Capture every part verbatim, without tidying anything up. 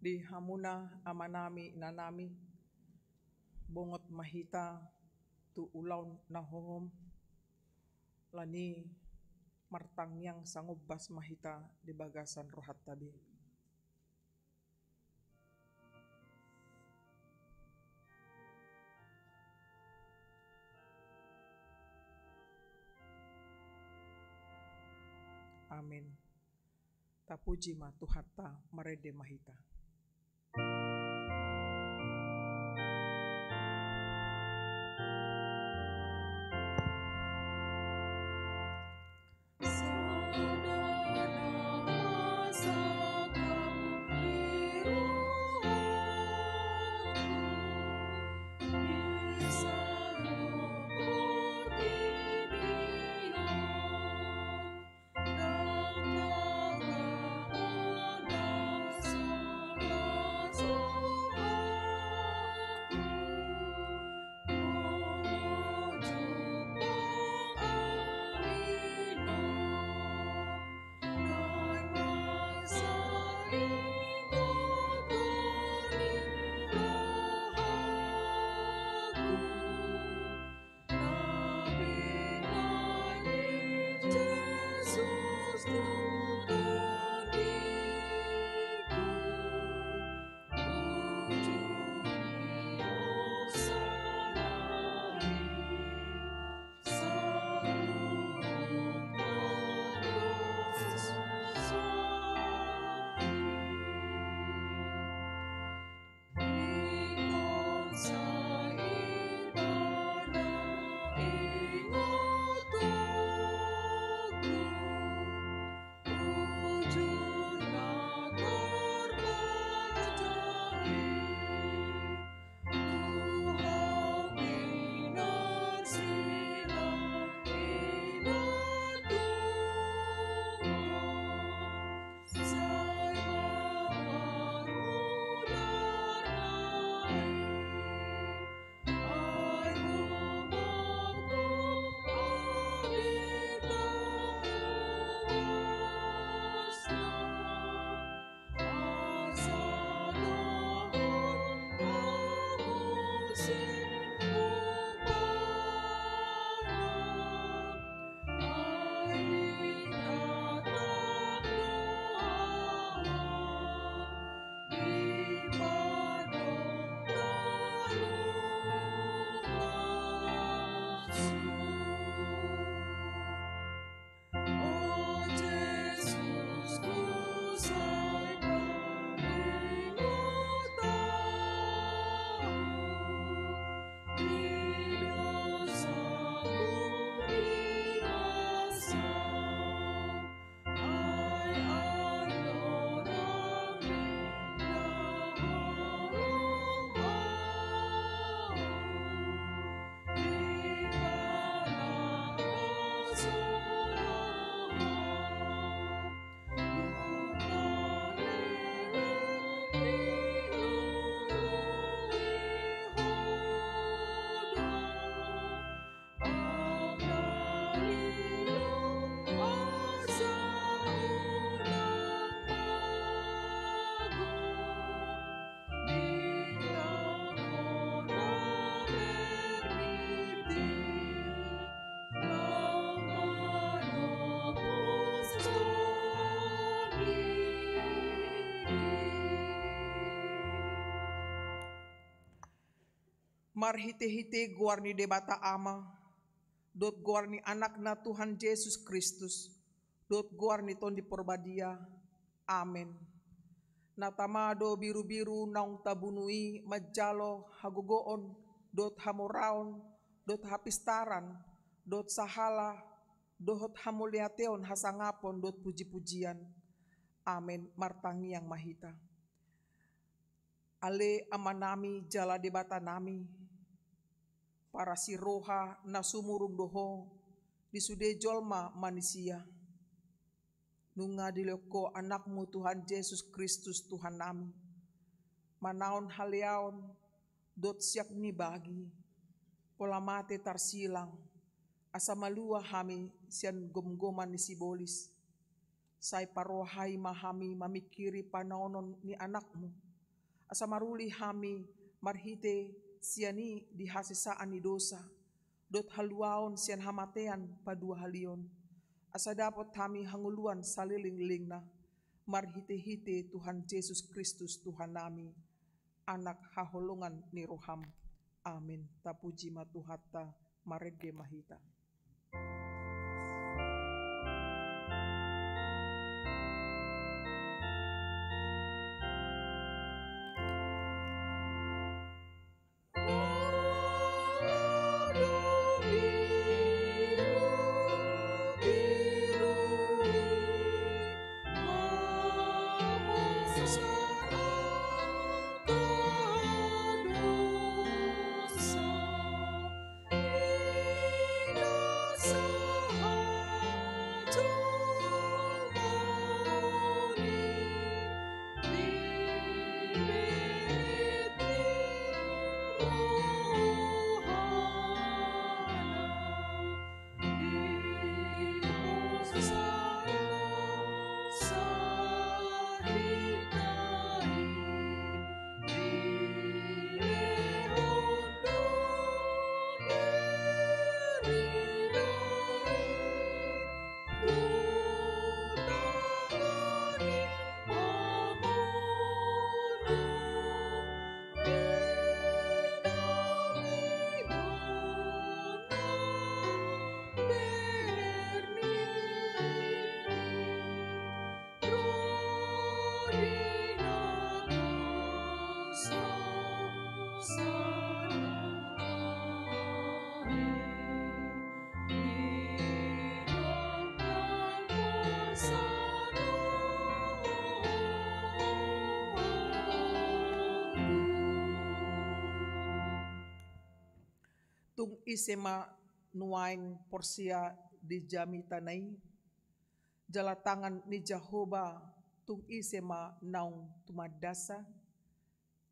Di hamuna amanami, inanami, bongot ma hita tu ulaon na hohom, alani i martangiang sangombas ma hita di bagasan rohanta be. Amen. Tapuji ma Tuhanta, marende ma hita. Marhitehite goar ni Debata Ama, dohot goar ni Anakna Tuhan Jesus Kristus, dohot goar ni Tondi Porbadia. Amen. Na tama do birubiru naung tabunu i manjalo hagogoon, dohot hamoraon, dohot hapistaran, dohot sahala, dohot hamauliateon, hasangapon, dohot pujipujian. Amen. Martangiang ma hita. Ale Amanami jala Debatanami, parasi roha na sumurung do Ho di sude jolma manisia. Nunga dilehon Ho Anakmu Tuhan Jesus Kristus Tuhannami, manaon haleaon dohot siap ni bagi, pola mate tarsilang, asa malua hami sian gomgoman ni sibolis. Sai parohai ma hami mamingkiri panaonon ni Anakmu, Asa maruli hami marhite sian i di hasesaan ni dosa, dohot haluaon sian hamatean paduahalion, asa dapot hami hangoluan salelenglelengna, marhitehite Tuhan Jesus Kristus Tuhannami, Anak haholongan ni roham. Amin. Tapuji ma Tuhanta, marende ma hita. Tung ise ma nuaeng porsea di jamitana i, jala tangan ni Jahowa tung ise ma naung tumandasa?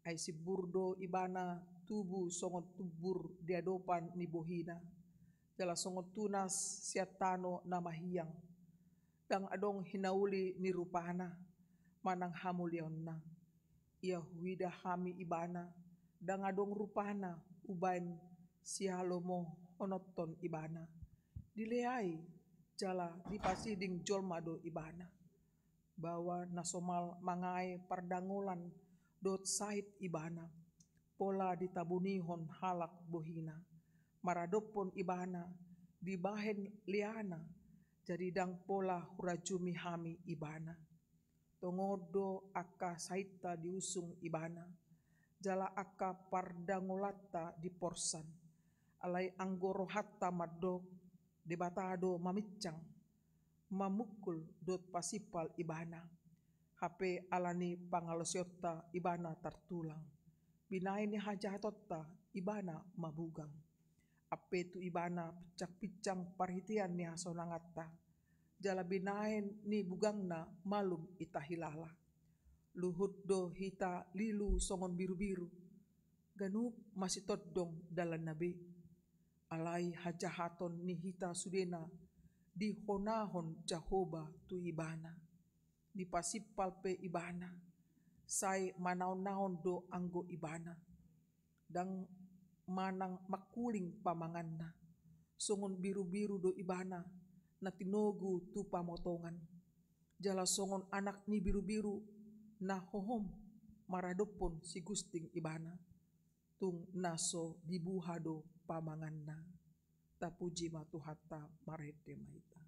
Ai simbur do ibana tubu songon tumbur di adopan ni bohina, jala songon tunas sian tano na mahiang. Ndang adong hinauli ni rupana manang hamuliaonna. Ia huida hami ibana, ndang adong rupana umbaen sialomohononhon ibana. Dileai jala dipasiding jolma do ibana. Baoa na somal mangae pardangolan dohot sait ibana, pola ditabunihon halak bohina. Maradophon ibana dibahen leana, jadi ndang pola hurajumi hami ibana. Tongon do angka sainta diusung ibana, jala angka pardangolanta diporsan. Alai anggo rohanta mandok, Debata do maminsang, mamungkul dohot pasimpal ibana. Hape ala ni pangalaosionta ibana tartulang. Binahen ni hajahatonta ibana mabugang. Ampe tu ibana pinsangpinsang parhitean ni hasonanganta, jala binahen ni bugangna malum hita hilala. Luhut do hita lilu songon birubiru, ganup masitondong dalanna be. Alai hajahaton ni hita sudena dihonahon Jahowa tu ibana. Dipasimpal pe ibana, sai manaonnaon do anggo ibana. Ndang manang mangkuling pamanganna. Songon birubiru do ibana na tinogu tu pamotongan, jala songon anak ni birubiru na hohom maradophon sigusting ibana. Tung na so dibuha do pamanganna. Tapuji ma Tuhanta, marende ma hita.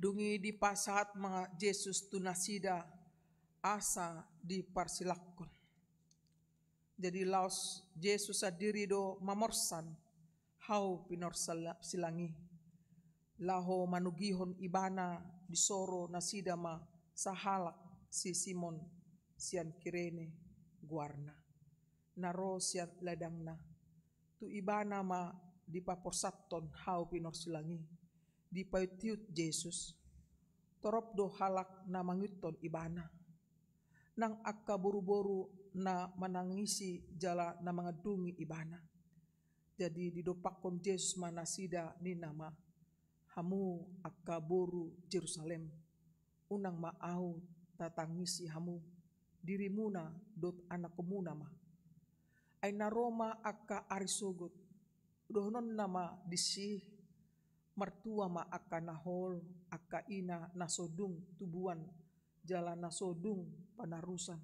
Dung i dipasahat ma Jesus tu nasida asa diparsilangkon. Jadi laos Jesus sandiri do mamorsan hau pinorsilang i. Laho manogihon ibana disoro nasida ma sahalak si Simon sian Kirene goarna, na ro sian ladangna. Tu ibana ma dipaporsanhon hau pinorsilang i. Dipaihutihut Jesus. Torop do halak na mangihuthon ibana. Nang angka boruboru na manangisi jala na mangandungi ibana. Jadi didompakkon Jesus ma nasida ninna ma, "Hamu angka boru Jerusalem, unang ma ahu tatangisi hamu, dirimuna dohot anakkonmuna ma. Ai na ro ma angka ari sogot, dohononna ma disi, martua ma angka na hol, angka ina na so dung tubuan, jala na so dung panarusan.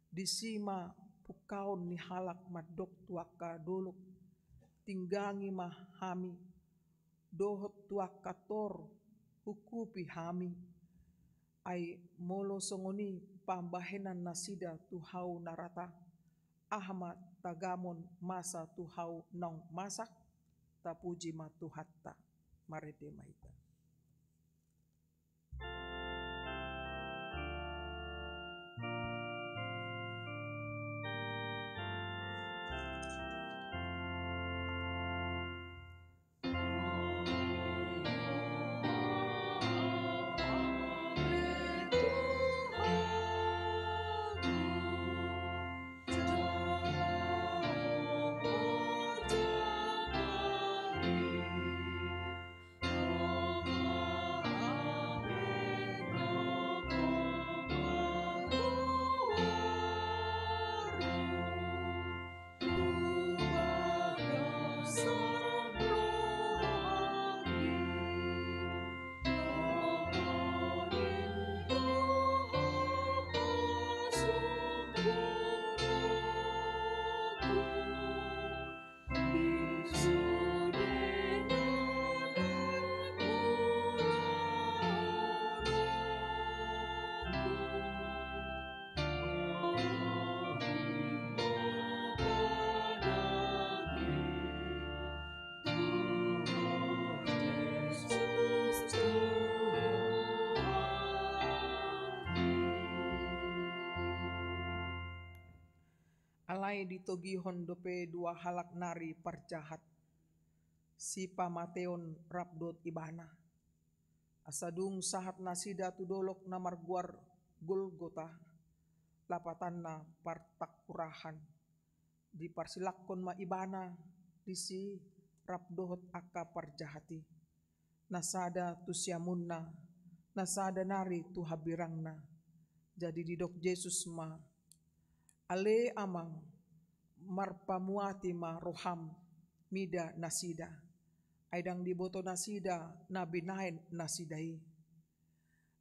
Disi ma pungkaon ni halak mandok tu angka dolok, 'Tinggangi ma hami,' dohot tu angka tor, 'Hukupi hami.' Ai molo songon i pambahenan nasida tu hau na rata, aha ma tagamon masa tu hau naung masak?" Tapuji ma Tuhanta. Marende ma hita. Alai ditogihon dope dua halak nari parjahat, sipamateon rap dohot ibana. Asa dung sahat nasida tu dolok na margoar Golgota, lapatanna Partangkurahan, diparsilangkon ma ibana disi rap dohot angka parjahat i. Na sada tu siamunna, na sada nari tu hambirangna. Jadi didok Jesus ma, "Ale Amang, marpamuati ma roham mida nasida, ai ndang diboto nasida na binahen nasida i."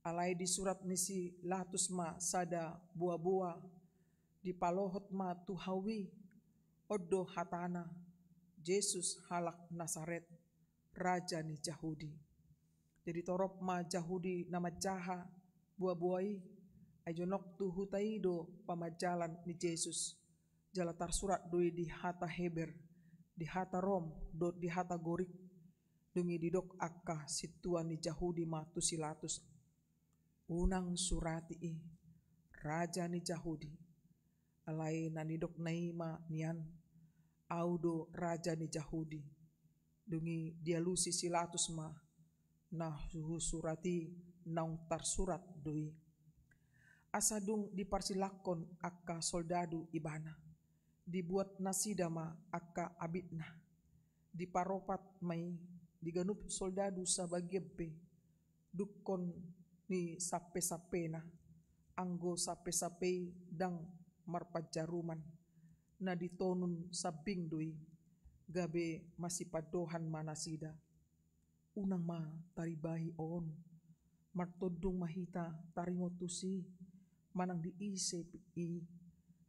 Alai disurat ni si Latus ma sada boaboa, dipalohot ma tu hau i, on do hatana, "Jesus halak Nasaret, raja ni Jahudi." Jadi torop ma Jahudi na manjaha boaboa i, ai jonok tu huta i do pamanjalan ni Jesus. Jala tarsurat do i di hata Heber, di hata Rom, dohot di hata Gorik. Dung i didok angka sintua ni Jahudi ma tu si Latus, "Unang surati i, raja ni Jahudi." Alai na nidokna i ma nian, "Ahu do raja ni Jahudi." Dung i dialusi si Latus ma, "Na husurat i naung tarsurat do i." Asa dung diparsilangkon angka soldadu ibana, dibuat nasida ma angka abitna. Diparopat ma i di ganup soldadu sabagian pe, dungkon ni sampesampena, anggo sampesampe i ndang marpanjaruman, na ditonun sambing do i, gabe masipandohan ma nasida. Unang ma taribai on, martondung ma hita taringot tusi, manang di ise i.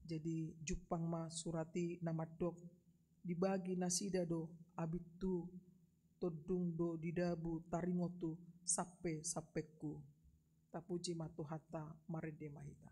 Jadi jumpang ma surat i na mandok, dibagi nasida do abit tu, tondung do didabu taringot tu sampe-sampengku. Tapuji ma Tuhanta, marende ma hita.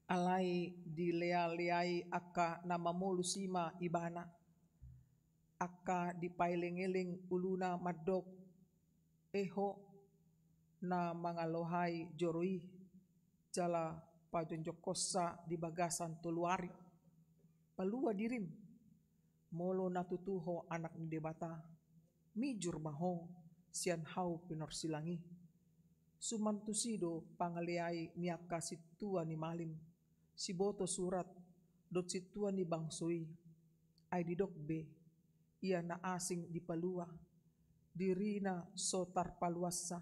Alai dilea-leai angka na mamolus i ma ibana, angka dipaeleng-eleng uluna mandok, "E ho, na mangalohai joro i, jala pajongjongkonsa di bagasan tolu ari. Palua dirim, molo na tutu ho Anak ni Debata, mijur ma ho sian hau pinorsilang i." Suman tusi do pangaleai ni angka sintua ni malim, siboto surat dohot sintua ni bangso i. Ai didok be, "Ia na asing dipalua, dirina so tarpaluansa.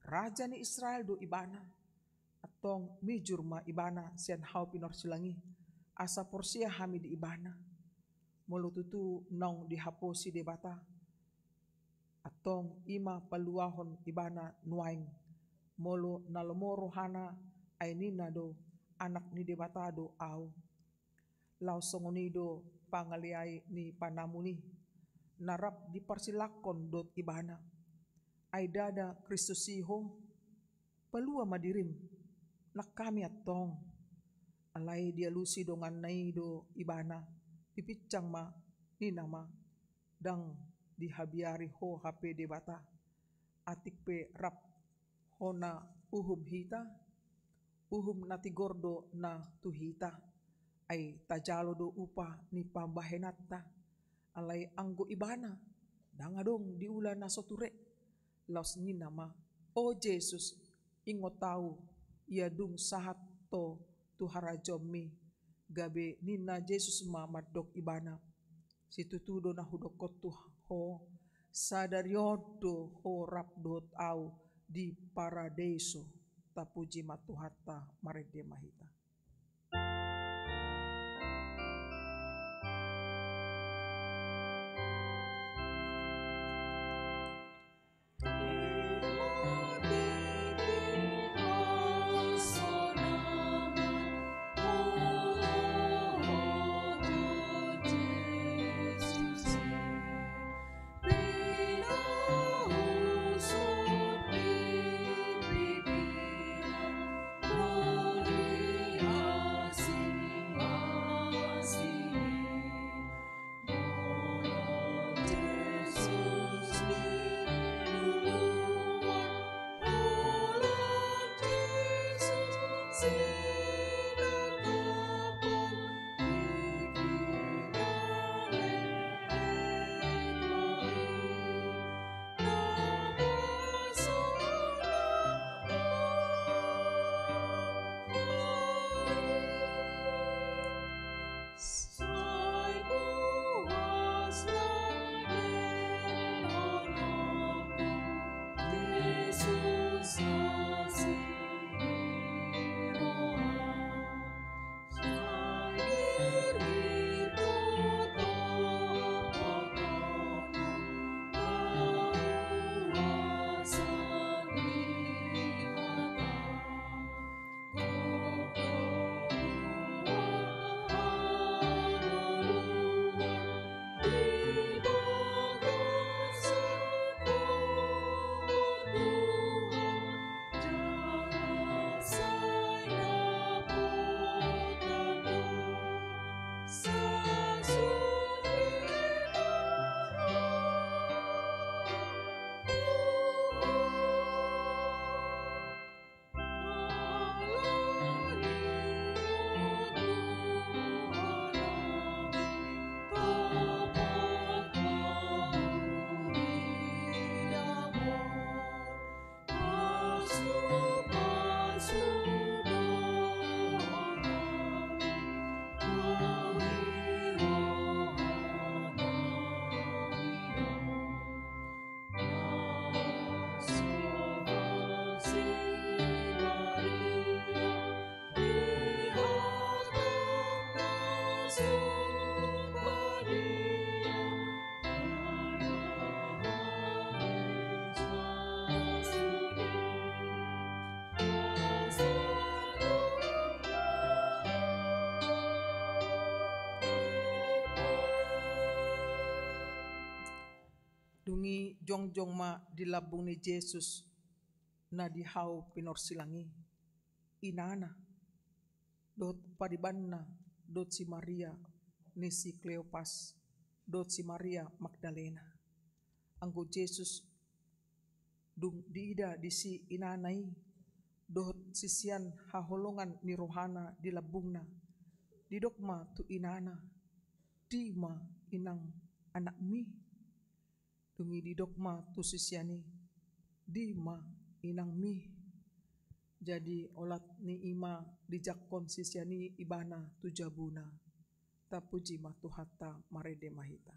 Raja ni Israel do ibana. Antong mijur ma ibana sian hau pinorsilang i, asa porsea hami di ibana. Molo tutu naung dihaposi Debata, antong i ma paluahon ibana nuaeng. Molo na lomo rohana, ai ninna do, 'Anak ni Debata do ahu.'" Laos songon i do pangaleai ni panamun i, na rap diparsilangkon dohot ibana, "Ai ndada Kristus i ho? Palua ma dirim, nang hami antong." Alai dialusi donganna i do ibana, dipinsang ma, ninna ma, "Ndang dihabiari ho hape Debata. Atik pe rap hona uhum hita, uhum na tigor do na tu hita, ai tajalo do upa ni pambahenanta." Alai anggo ibana, ndang adong diula na so ture. Laos ninna ma, "O Jesus, ingot ahu, ia dung sahat ho tu harajaonmi." Gabe ninna Jesus ma mandok ibana, "Situtu do na hudokkon tu ho, sadari on do ho rap dohot ahu di paradeiso." Tapuji ma Tuhanta, marende ma hita. Dung i jongjong ma di lambung ni Jesus na di hau pinorsilang i inana dohot paribanna dohot si Maria ni si Kleopas dohot si Maria Magdalena. Anggo Jesus dung diida disi inana i dohot sisean haholongan ni rohana di lambungna, didok ma tu inana, "Dima inang anakmi?" Dung i didok ma tu sisean i, "Dima inangmi?" Jadi olat ni i ma dijangkon sisean i ibana tu jabuna. Tapuji ma Tuhanta, marende ma hita.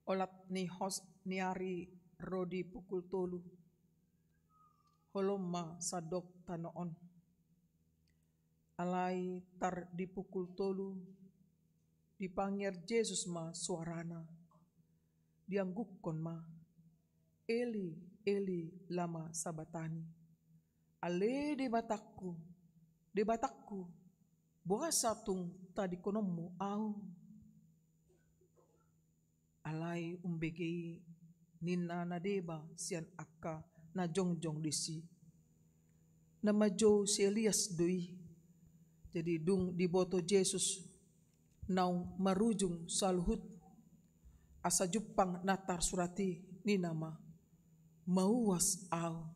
Olat ni hos ni ari ro di pukul tolu. Holom ma sandok tano on. Alai tar di pukul tolu, dipangiar Jesus ma suarana. Dianggukkon ma, "Eli, Eli, lama sabaktani?" "Ale Debatangku, Debatangku, boasa tung tadingkononmu ahu?" Alai umbege i ninna na deba sian angka na jongjong disi, "Na manjou si Elias do i." Jadi dung diboto Jesus naung marujung saluhut asa jumpang na tarsurat i, ninna ma, "Mauas ahu."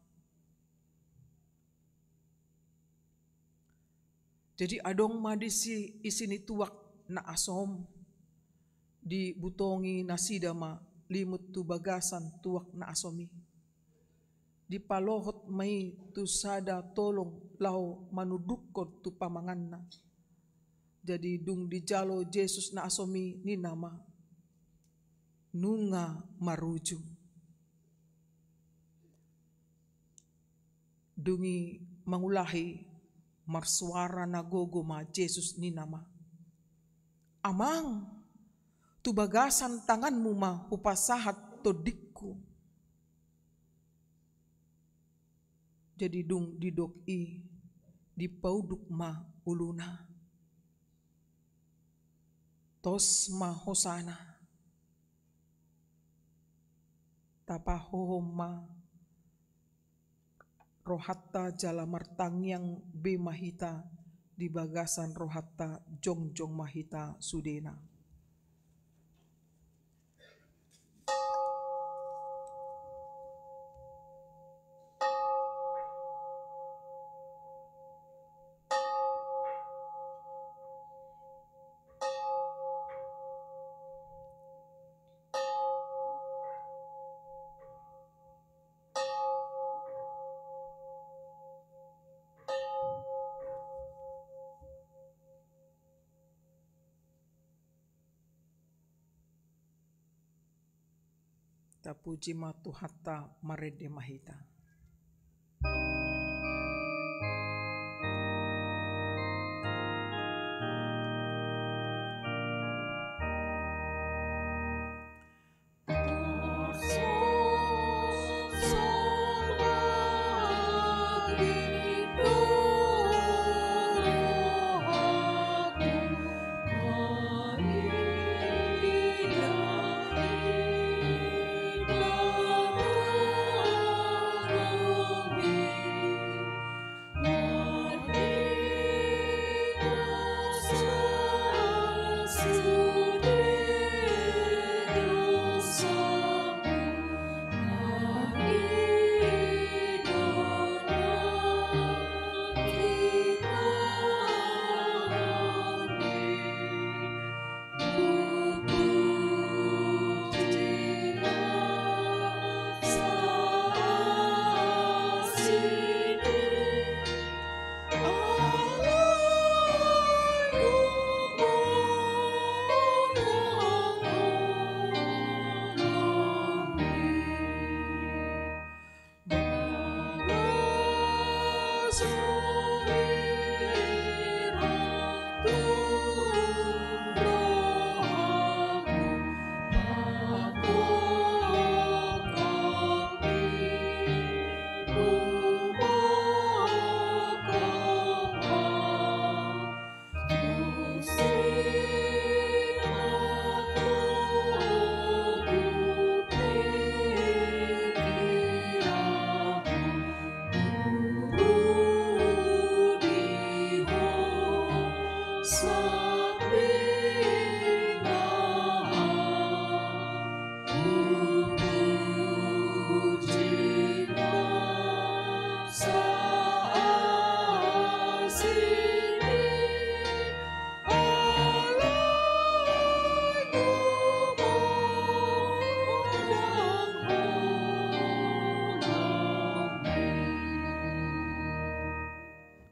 Jadi adong ma disi isi ni tuak na asom, dibutongi nasida ma limut tu bagasan tuak na asom i. Dipalohot ma i tu sada tolong laho manundukkon tu pamanganna. Jadi dung dijalo Jesus na asom i, ninna ma, "Nunga marujung." Dung i mangulahi, marsuara na gogo ma Jesus, ninna ma, "Amang, tu bagasan tanganmu ma hupasahat tondingku." Jadi dung didok i, dipaunduk ma uluna. Tos ma hosana. Tapahohom ma rohanta jala martangiang be ma hita di bagasan rohanta, jongjong ma hita sudena. Tapuji ma Tuhanta, marende ma hita.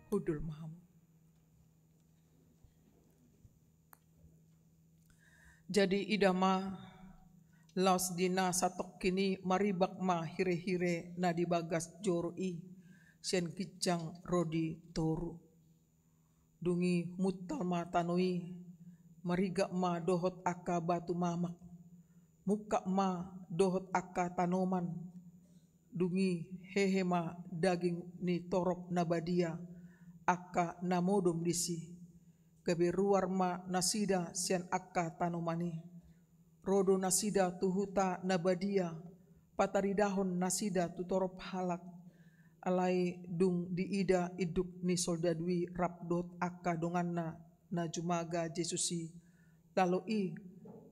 Hundul ma hamu. Jadi ida ma, laos di na satongkin i maribak ma hirehire na di bagas joro i, sian ginjang ro di toru. Dung i humuntal ma tano i, marigak ma dohot angka batu mamak, mungkap ma dohot angka tanoman. Dung i hehe ma daging ni torop na badia, angka na modom disi. Gabe ruar ma nasida sian angka tanoman i. Ro do nasida tu huta na badia, pataridahon nasida tu torop halak. Alai dung diida induk ni soldadu i rap dohot angka donganna na jumaga Jesus i, lalo i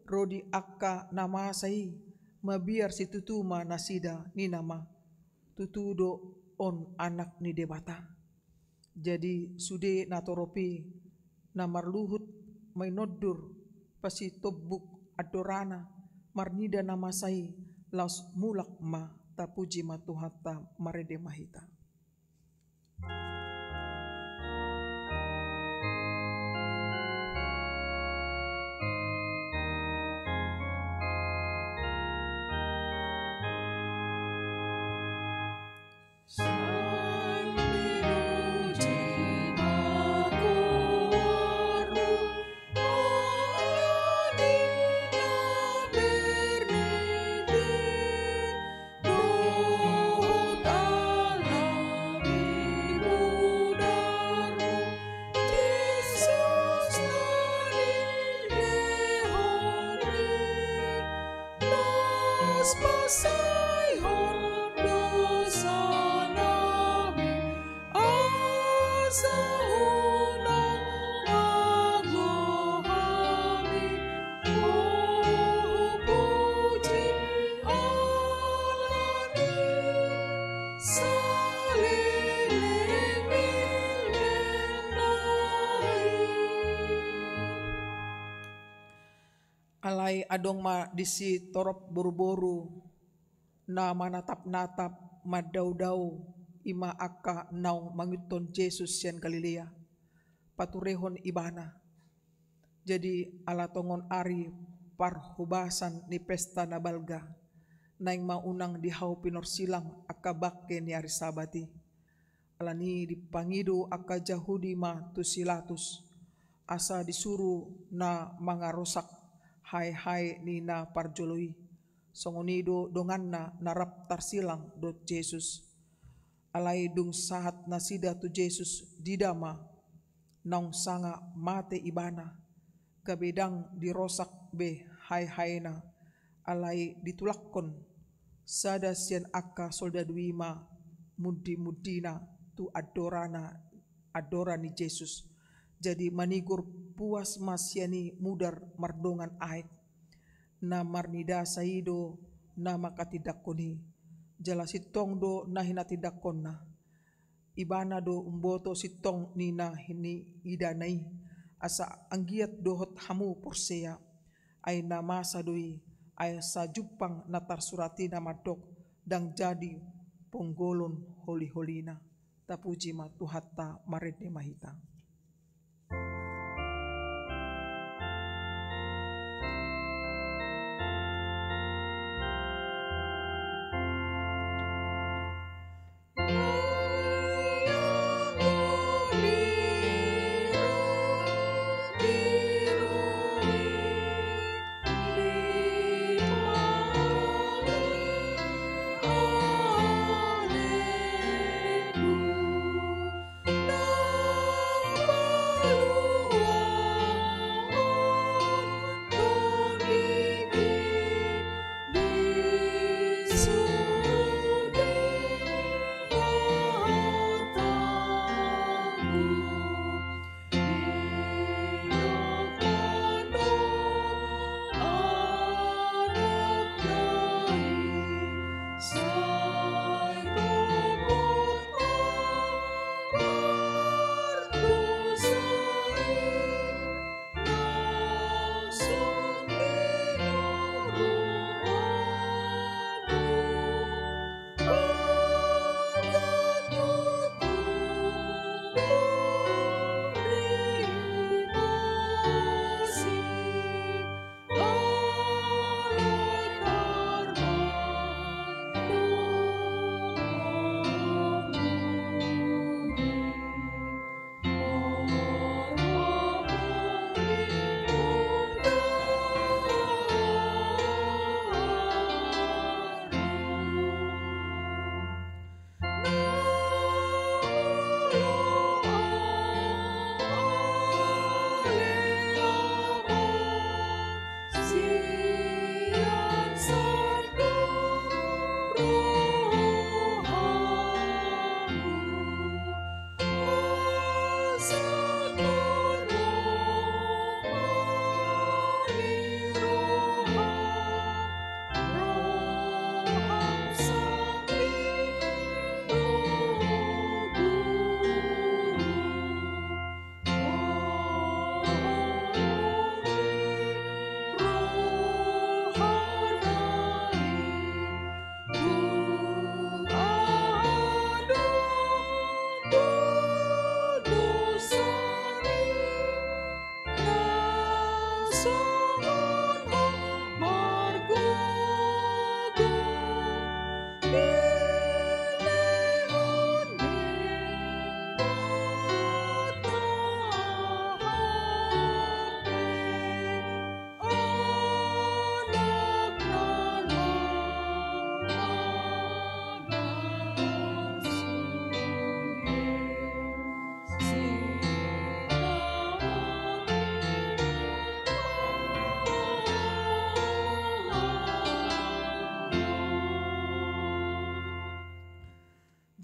ro di angka na masa i, mabiar situtu ma nasida, ninna ma: Tutu do on Anak ni Debata. Jadi sude na torop i na marluhut, mainondur, pasitombuk andorana, marnida na masa i, laos mulak ma. Tapuji ma Tuhanta, marende ma hita. Las pasaihon dosa nami, asa unang mago hami. O, puji Alla ni saleleng ni lelengna i. Alai adong ma disi torop boruboru na manatapnatap, mandaodao, i ma angka naung mangihuthon Jesus sian Galilea, paturehon Ibana. Jadi ala tongon ari parhobasan ni pesta na balga, Naeng ma unang di hau pinorsilang angka bangke ni ari Sabat i. Alani i dipangido angka Jahudi ma tu si Latus, asa disuru na mangarosak hae-hae ni na parjolo i. Songon i do donganna na rap tarsilang dohot Jesus. Alai dung sahat nasida tu Jesus, diida ma naung sanga mate ibana, gabe ndang dirosak be hae-haena, alai ditulakkon sada sian angka soldadu i ma mundi-mundina tu andorana, andora ni Jesus. Jadi manigor puas ma sian i mudar mardongan aek. Na marnidasa i do na manghatindanghon i, jala sintong do na hinatindanghonna. Ibana do umboto sintong ni na hiniidana i, asa anggiat dohot hamu porsea. Ai na masa do i, ai asa jumpang na tarsurat i na mandok, ndang jadi ponggolon holi-holina. Tapuji ma Tuhanta, marende ma hita.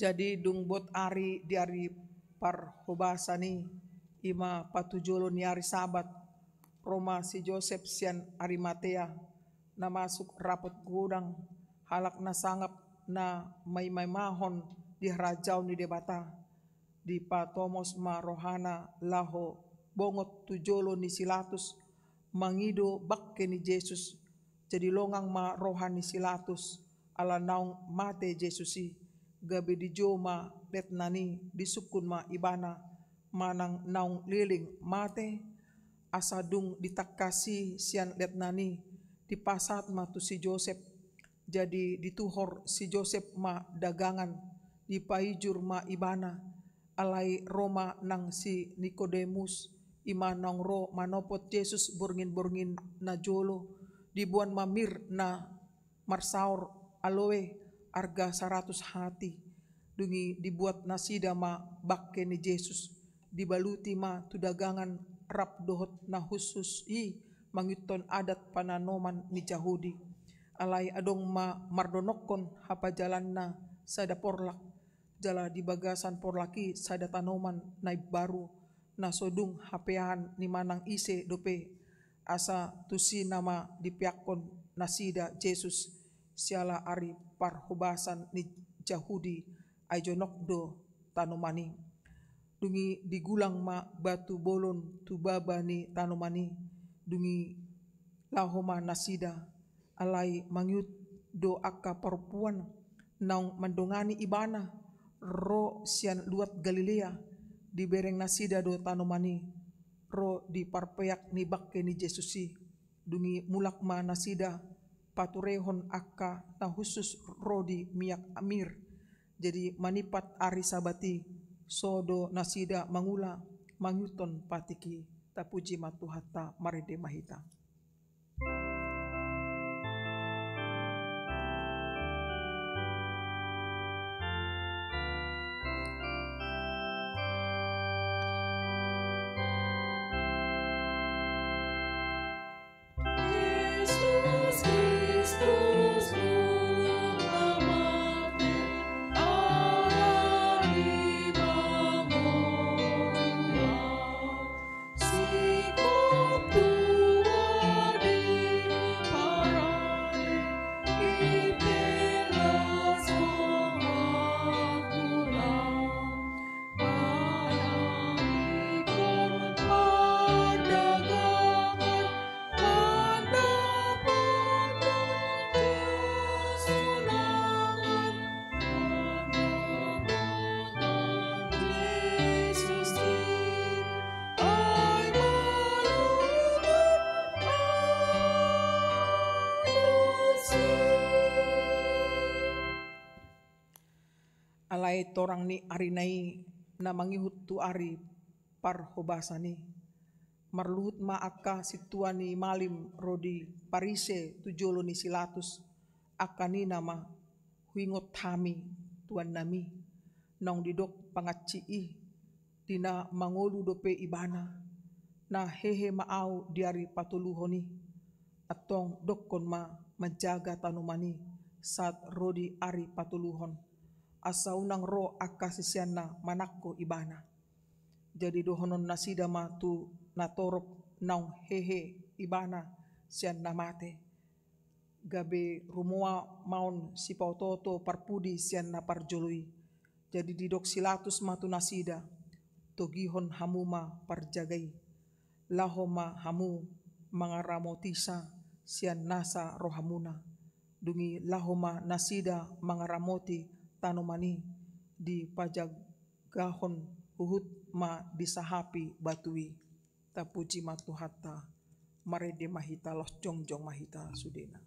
Jadi dung bot ari di ari parhobasan i, i ma patujolo ni ari Sabat, ro ma si Josep sian Arimatea, na masuk rapot godang, halak na sangap na maimaimahon di harajaon ni Debata. Dipatomos ma rohana laho bongot tu jolo ni si Latus, mangido bangke ni Jesus. Jadi longang ma roha ni si Latus, ala naung mate Jesus i, gabe dijou ma letnan i, disungkun ma ibana manang naung leleng mate, asa dung ditangkas i sian letnan i, dipasahat ma tu si Josep. Jadi dituhor si Josep ma dagangan, dipaijur ma ibana, alai ro ma nang si Nikodemus, i ma naung ro manopot Jesus borngin-borngin na jolo, diboan ma mir na marsaor aloe, arga saratus hati. Dung i dibuat nasida ma bangke ni Jesus, dibaluti ma tu dagangan rap dohot na hushus i mangihuthon adat pananoman ni Jahudi. Alai adong ma mardonokkon hapajalanna sada porlak, jala di bagasan porlak i sada tanoman na imbaru, na so dung hapeahan ni manang ise dope, asa tusi nama dipeakkon nasida Jesus, siala ari parhobasan ni Jahudi, ai jonok do tanoman i. Dung i digulang ma batu bolon tu baba ni tanoman i, dung i laho ma nasida. Alai mangihut do angka parompuan naung mandongani ibana, ro sian luat Galilea, dibereng nasida do tanoman i, ro di parpeak ni bangke ni Jesus i. Dung i mulak ma nasida paturehon angka na hushus ro di miak mir. Jadi manimpat ari Sabat i, so do nasida mangula mangihuthon patik i. Tapuji ma Tuhanta, marende ma hita. Alai torang ni arina i na mangihut tu ari parhobasan i. Marluhut ma angka sintua ni malim ro di Parise tu jolo ni si Latus, angka ninna ma, huingot hami tuannami, naung didok pangansi i, di na mangolu dope ibana, na hehe ma ahu di ari patoluhon i. Antong dokkon ma manjaga tanoman i sahat ro di ari patoluhon, asa unang ro angka siseanna manangko ibana. Jadi dohonon nasida ma tu natorop naung hehe ibana sian na mate, gabe rumoa ma on sipaotooto parpudi sian na parjolo i. Jadi didok si Latus ma tu nasida, togihon hamu ma parjaga i, laho ma hamu mangaramotisa sian nasa rohamuna. Dung i laho ma nasida mangaramoti tanoman i, dipajagahon huhut ma disahapi batu i. Tapuji ma Tuhanta, marende ma hita, laos jongjong ma hita sudena.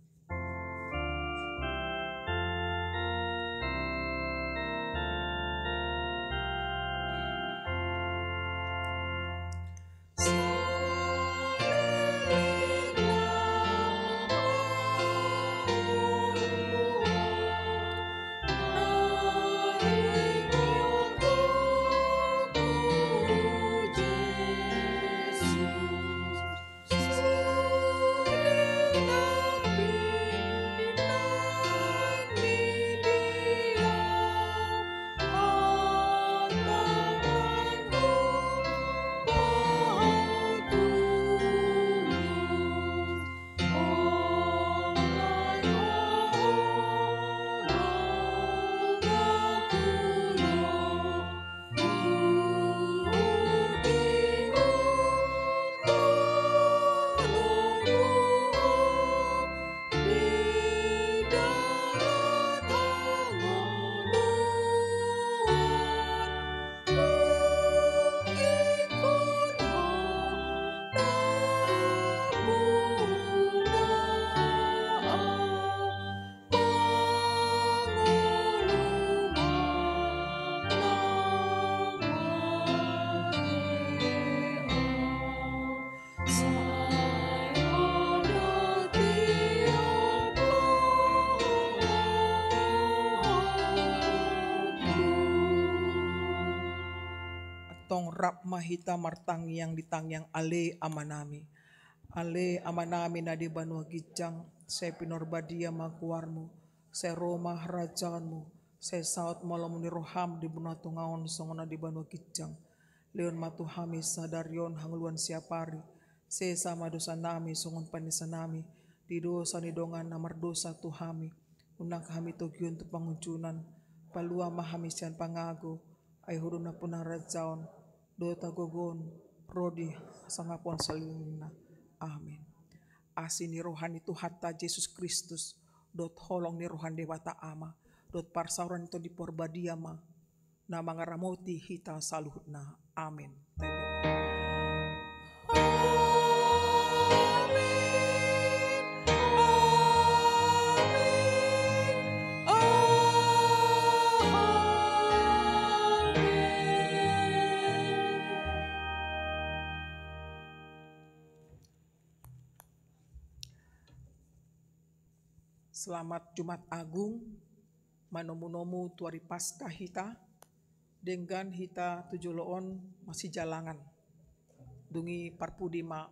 Rap ma hita martangiang di tangiang Ale Amanami. Ale Amanami na di banua ginjang, sai pinarbadia ma goarmu, sai ro ma harajaonmu, sai saut ma lomo ni roham di banua tonga on songon na di banua ginjang. Lehon ma tu hami sadari on hangoluan siapari, sesa ma dosanami songon panesanami di dosa ni dongan na mardosa tu hami. Unang hami togihon tu pangunjunan, palua ma hami sian pangago, ai Ho do nampuna harajaon, dohot hagogoon, ro di hasangapon salelengna. Amin. Asi ni roha ni Tuhanta Jesus Kristus, dohot holong ni roha ni Debata Ama, dohot parsaoran ni Tondi Parbadia ma na mangaramoti hita saluhutna. Amin. Selamat Jumat Agung. Manomu-nomu tu ari Paskah hita, denggan hita tu jolo on masijalangan. Dung i parpudi ma